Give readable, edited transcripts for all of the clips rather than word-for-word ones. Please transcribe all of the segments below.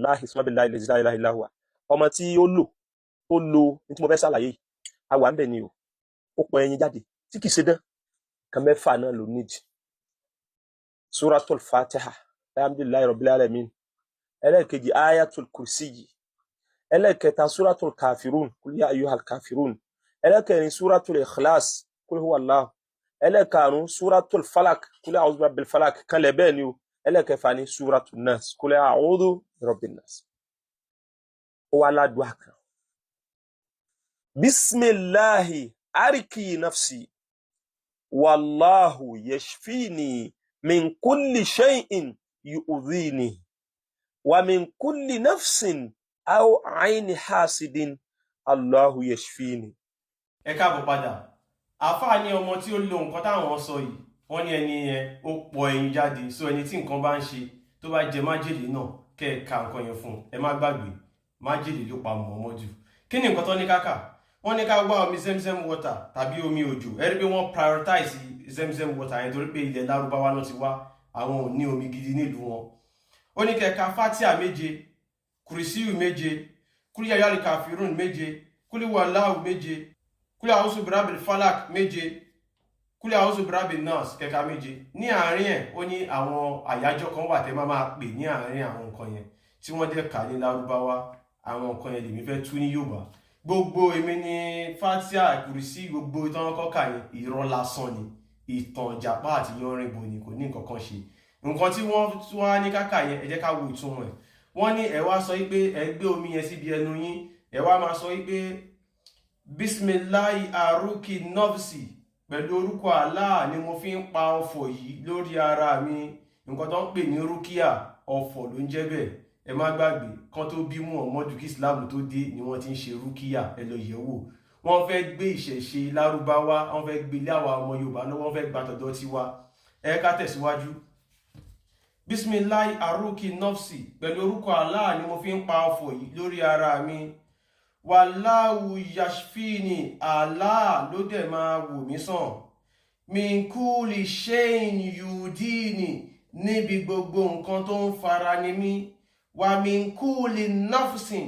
Wàláhì sọmọbìláì lè láìláì láhùwà, ọmọ tí ó lò ó lo ní tí mo fẹ́ ṣàlàyé yìí, a wà ń bẹ̀ ni o. Ó pọn ẹyin jáde tí kì í ṣe dán kan. Mẹ́fà náà ló nídìí: Suratul Fatiha, alhamdulillahi rabbil alamin. Ẹlẹ́ẹ̀kejì, Ayatul Kursiyi. Ẹlẹ́ẹ̀kẹta, Suratul Kafirun, kul ya ayyuhal kafirun. Ẹlẹ́ẹ̀kẹrin, Suratul Ikhlas, kul huwa Allah. Ẹlẹ́ẹ̀karùn, Suratul Falak, kul a'udhu birabbil falak, kanlẹ̀ bẹ́ẹ̀ ni o. Ẹlẹ́ẹ̀kẹfà ni Suratul Nas, kul a'udhu birabbin nas. Ó wá ládùúgbà kan: Bisimilahi ariki nafsi, wallahu yashfini min kulli shay'in yu'dhini, wa min kulli nafsin aw ayni hasidin, Allahu yashfini. Ẹ káàbọ̀ padà. Àáfàá ní ọmọ tí ó lo nǹkan táwọn sọ yìí, wọ́n ní ẹni yẹn ó pọ ẹyin jáde. So ẹni tí nǹkan bá ń ṣe, tó bá jẹ májèlé náà, kẹ́ ẹ ka nǹkan yẹn fún un. Ẹ má gbàgbé, májèlé ló pa Muhammadu. Kí ni nǹkan tó ní káka? Wọ́n ní ká wá omi Zemzem water tàbí omi òjò. Ẹ rí pé wọ́n prioritize Zemzem water yẹn torí pé ilẹ̀ Lárúbáwá náà ti wá, àwọn ò ní omi gidi nílùú wọn. Ó ní kẹ́ ka Fatia méje, Kùrìsíù méje, kúlíyà yálì kàfírùn méje, kúlíwàláhù méje, kúlí a'udhu birabil falak méje, kúlí a'udhu birabin nas kẹka méje. Ní àárín ẹ̀, ó ní àwọn àyájọ́ kan wà tẹ́ máa máa pè ní àárín àwọn nǹkan yẹn tí wọ́n dẹ̀ kà ní Lárúbáwá. Àwọn nǹkan yẹn lèmi fẹ́ tú ní Yorùbá. Gbogbo èmi ní Fatia, Kùrìsí, gbogbo tí wọ́n kọ́ kà yẹn, irọ́ lásán ni. Ìtàn ìjàpá àti yánrìnbó ni, kò ní nǹkan kan ṣe. Nǹkan tí wọ́n tún wá ní káka yẹn, ẹ jẹ́ ká wo ìtumọ̀ ẹ̀. Wọ́n ní ẹ wá sọ pé ẹ gbé omi yẹn síbi ẹnu yín, ẹ wá máa sọ pé bisimilahi aruki nọ́fsì, pẹ̀lú orúkọ Allah ni mo fi ń pa ọfọ̀ yìí lórí ara mi. Nǹkan tó ń pè ní rúkìá, ọfọ̀ ló ń jẹ́ bẹ́ẹ̀. Ẹ má gbàgbé, kan tó bí Muhammadu, kí Islam tó dé ni wọ́n ti ń ṣe rúkìá. Ẹ lọ yẹ̀ wò. Wọ́n fẹ́ gbé ìṣẹ̀ṣe Lárúbáwá, wọ́n fẹ́ gbé ilé àwa ọmọ Yorùbá lọ́wọ́, wọ́n fẹ́ gba tọ̀dọ̀ tiwa. Ẹ ká tẹ̀síwájú. Bisimilahi aruki nọ́fsì, pẹ̀lú orúkọ Allah ni mo fi ń pa ọfọ̀ yìí lórí ara mi. Wàláwù yashfini, Allah ló dẹ̀ máa wò mí sàn. Minkuli shein yudini, níbi gbogbo nǹkan tó ń fara ni mí. Wà minkuli nafsin,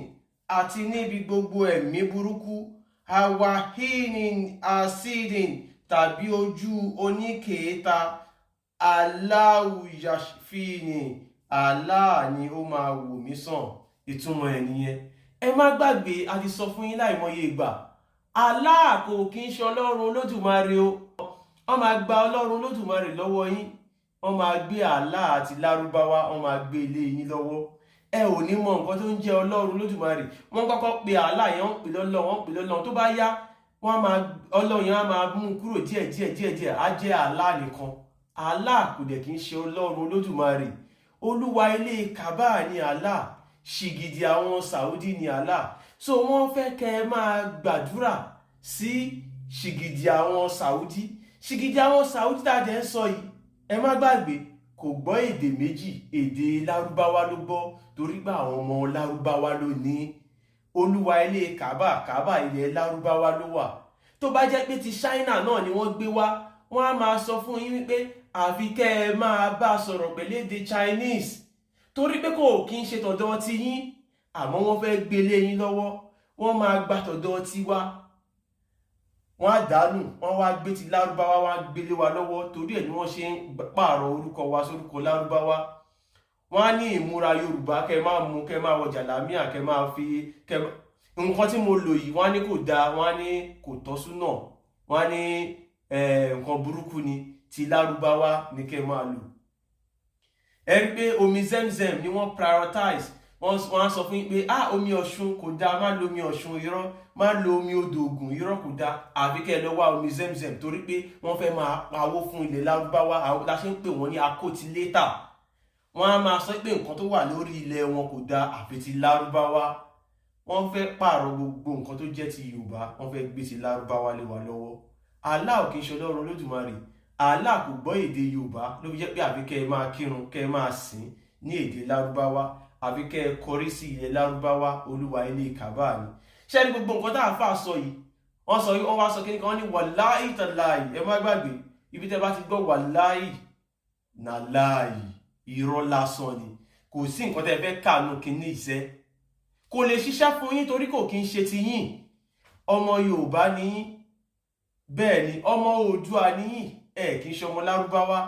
àti níbi gbogbo ẹ̀mí burúkú. Awahinin asidin, tàbí ojú oníkèéta. Allahu yashfini, Allah ni ó máa wò mí sàn. Ìtumọ̀ ẹ̀ nìyẹn. Ẹ má gbàgbé, a ti sọ fún yín láìmọye ìgbà, Allah kò kí ń ṣe Ọlọ́run Olódùmarè o. Wọ́n máa gba Ọlọ́run Olódùmarè lọ́wọ́ yín, wọ́n máa gbé Allah àti Lárúbáwá, wọ́n máa gbé ilé yín lọ́wọ́. Ẹ ò ní mọ nǹkan tó ń jẹ́ Ọlọ́run Olódùmarè. Wọ́n kọ́kọ́ pe Allah yẹn, wọ́n pè lọ́lọ́run, wọ́n pè lọ́lọ́run. Tó bá yá, wọ́n máa Ọlọ́run yẹn á máa mú kúrò díẹ̀ díẹ̀ díẹ̀ díẹ̀, á jẹ́ Allah nìkan. Allah kò dẹ̀ kí ń ṣe Ọlọ́run Olódùmarè. Olúwa ilé Kaaba ní Allah, ṣìgìdì àwọn Saudi ní Allah. So wọ́n fẹ́ kẹ́ ẹ máa gbàdúrà sí ṣìgìdì àwọn Saudi. Ṣìgìdì àwọn Saudi tá a jẹ́ ń sọ yìí, ẹ má gbàgbé, kò gbọ́ èdè méjì, èdè Lárúbáwá ló gbọ́, torí pé àwọn ọmọ Lárúbáwá ló ní. Olúwa ilé Kaaba, Kaaba ilẹ̀ Lárúbáwá ló wà. Tó bá jẹ́ pé ti China náà ni wọ́n gbé wá, wọ́n á máa sọ fún yín wípé àfi kẹ́ ẹ máa bá a sọ̀rọ̀ pẹ̀lú èdè Chinese, torí pé kò kí ń ṣe tọ̀dọ̀ ti yín. Àmọ́ wọ́n fẹ́ gbélé yín lọ́wọ́, wọ́n máa gba tọ̀dọ̀ tiwa, wọ́n á dànù, wọ́n wá gbé ti Lárúbáwá, wọ́n á gbélé wa lọ́wọ́. Torí ẹ̀ ni wọ́n ṣe ń pààrọ̀ orúkọ wa sórúkọ Lárúbáwá. Wọ́n á ní ìmúra Yorùbá, kẹ́ máa mú, kẹ́ máa wọ jàlámíà, kẹ́ máa fi kẹ́ nǹkan tí mo lò yìí, wọ́n á ní kò dáa, wọ́n á ní kò tọ́ súnà, wọ́n á ní nǹkan burúkú ni, ti Lárúbáwá ni kẹ́ máa lò. Ẹ rí pé omi Zemzem ni wọ́n prioritize. Wọ́n á sọ fún yín pé, ah, omi Ọ̀ṣun kò dáa, má lo omi Ọ̀ṣun, irọ́, má lo omi odò Ògùn, irọ́, kò dáa, àfi kẹ́ ẹ lọ wá omi Zemzem, torí pé wọ́n fẹ́ máa pawó fún ilẹ̀ Lárúbáwá. Àwọn la ṣe ń pè wọ́n ní akótilétà. Wọ́n á máa sọ pé nǹkan tó wà lórí ilẹ̀ wọn kò dáa, àfi ti Lárúbáwá. Wọ́n fẹ́ pààrọ̀ gbogbo nǹkan tó jẹ́ ti Yorùbá, wọ́n fẹ́ gbé ti Lárúbáwá lé wa lọ́wọ́. Allah ò kì í ṣe Ọlọ́run Olódùmarè. Allah kò gbọ́ èdè Yorùbá, ló fi jẹ́ pé àfi kẹ́ ẹ máa kírun, kẹ́ ẹ máa sìn ní èdè Lárúbáwá, àfi kẹ́ ẹ kọrí sí ilẹ̀ Lárúbáwá. Olúwa ilé Kàbá ni. Ṣé ní gbogbo nǹkan tá a fà sọ yìí, wọ́n sọ, wọ́n wá sọ kí ni kan, wọ́n ní wàláì tàláì. Ẹ má gbàgbé, ibi tẹ́ bá ti gbọ́ wàláì nàláì, irọ́ lásán ni. Kò Kò sí nǹkan tẹ́ fẹ́ kànú kínní ìṣẹ́, kò lè ṣiṣẹ́ fún yín torí kò kí ń ṣe ti yín. Ọmọ Yorùbá ni yín, bẹ́ẹ̀ ni ọmọ Oòduà ni yín, ẹ kì í ṣe ọmọ Lárúbáwá.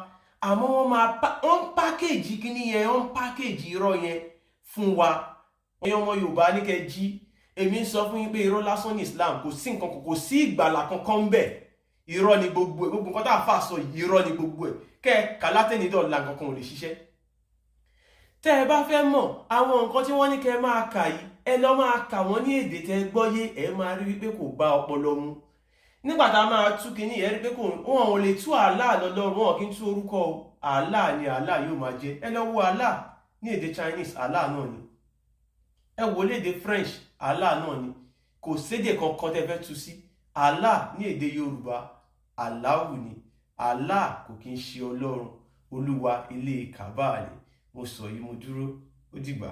Àmọ́ wọ́n máa wọ́n ń package kínní yẹn, wọ́n ń package irọ́ yẹn fún wa. Ẹ̀yin ọmọ Yorùbá ní kẹ́ jí. Èmi ń sọ fún yín pé irọ́ lásán ní Islam. Kò sí nǹkan, kò sí ìgbàlà kankan ń bẹ̀. Irọ́ ni gbogbo ẹ̀. Gbogbo nǹkan tá a fà sọ yìí, irọ́ ni gbogbo ẹ̀. Kẹ́ ẹ kà látẹ̀nídọ̀la, nǹkan kan ò lè ṣiṣẹ́. Tẹ́ ẹ bá fẹ́ mọ̀ àwọn nǹkan tí wọ́n ní kẹ́ ẹ máa kà yìí, ẹ lọ máa kà wọ́n ní èdè tẹ́ ẹ gbọ́yé. Ẹ máa rí wípé kò bá ọpọlọ mu. Nígbà tá a máa tú kínní, ẹ rí pé kò wọn ò lè tú Allah lọ́lọ́run. Wọn kì í tú orúkọ o. Allah ni Allah yóò máa jẹ. Ẹ lọ wo Allah ní èdè Chinese, Allah náà ni. Ẹ wò lédè French, Allah náà ni. Kò sédè kankan tẹ́ fẹ́ tú sí. Allah ní èdè Yorùbá, Allahu ni. Allah kò kí ń ṣe Ọlọ́run. Olúwa ilé Kaaba ni. Mo sọ yìí, mo dúró. Ó dìgbà.